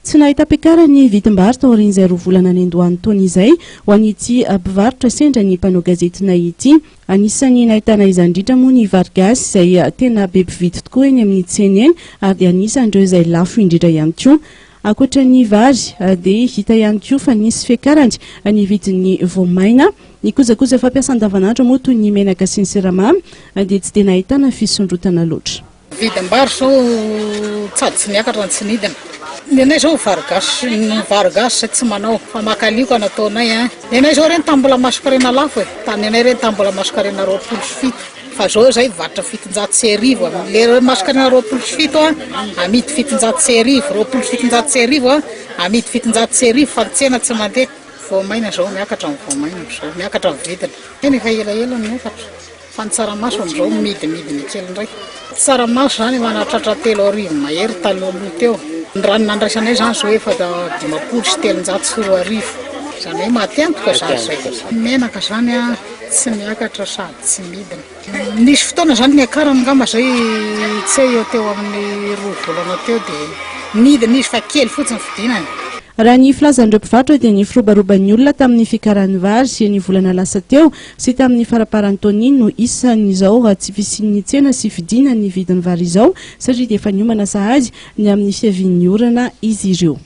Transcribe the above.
Tsy nahitam-piakarany ny vidim-bary taorian'izay roa volana niandohan'ny taona izay ho an'ity mpivarotra sendra ny mpanao gazetinay ity. Anisan'ny nahitana izany indrindra moa ny vary gasy izay tena be mpividy tokoa eny amin'ny tsena eny ary dia anisan'ireo izay lafo indrindra ihany koa. Ankoatra ny vary dia hita ihany koa fa nisy fiakarany ny vidin'ny voamaina. Ny kojakoja fampiasa andavanandro moa toy ny menaka sy ny siramamy dia tsy dia nahitana fisondrotana loatra. Vidim-bary zao sady tsy niakatra no tsy nidina. Ny anay zao vary gasy ny vary gasy zay tsy manao fa maka lioka no ataonay a. Ny anay zao reny tamin'ny mbola masonkarena lafo e, tamin'ny anay reny tamin'ny mbola masonkarena 27 fa zao zay mivarotra 1700 a, le masonkarena 27 a amidy 1700, 1720 a amidy 1700 fa ny tsena tsy mandeha. Voamaina zao miakatra ny voamaina amzao, miakatra ny vidiny. Tena efa elaela no niakatra. Fa ny tsaramaso amin'izao midimidina kely indray. Tsaramaso izany efa nahatratra 3000 mahery talohaloha teo. Ny rano nandraisanay izany izao efa 2050. Izany hoe maty antoka izany izay. Menaka izany tsy miakatra sady tsy midina. Nisy fotoana izany niakarany angamba izay tsy hay eo teo amin'ny roa volana teo dia nidina izy fa kely fotsiny fidinany. Raha ny filazan'ireo mpivarotra dia ny firobaroban'ny olona tamin'ny fikaran'ny vary ny volana lasa teo sy tamin'ny faramparan'ny taona iny no isan'izao tsy fisian'ny tsena sy fidinan'ny vidin'ny vary izao satria dia efa niomana sahady ny amin'ny fiavian'ny orana izy ireo.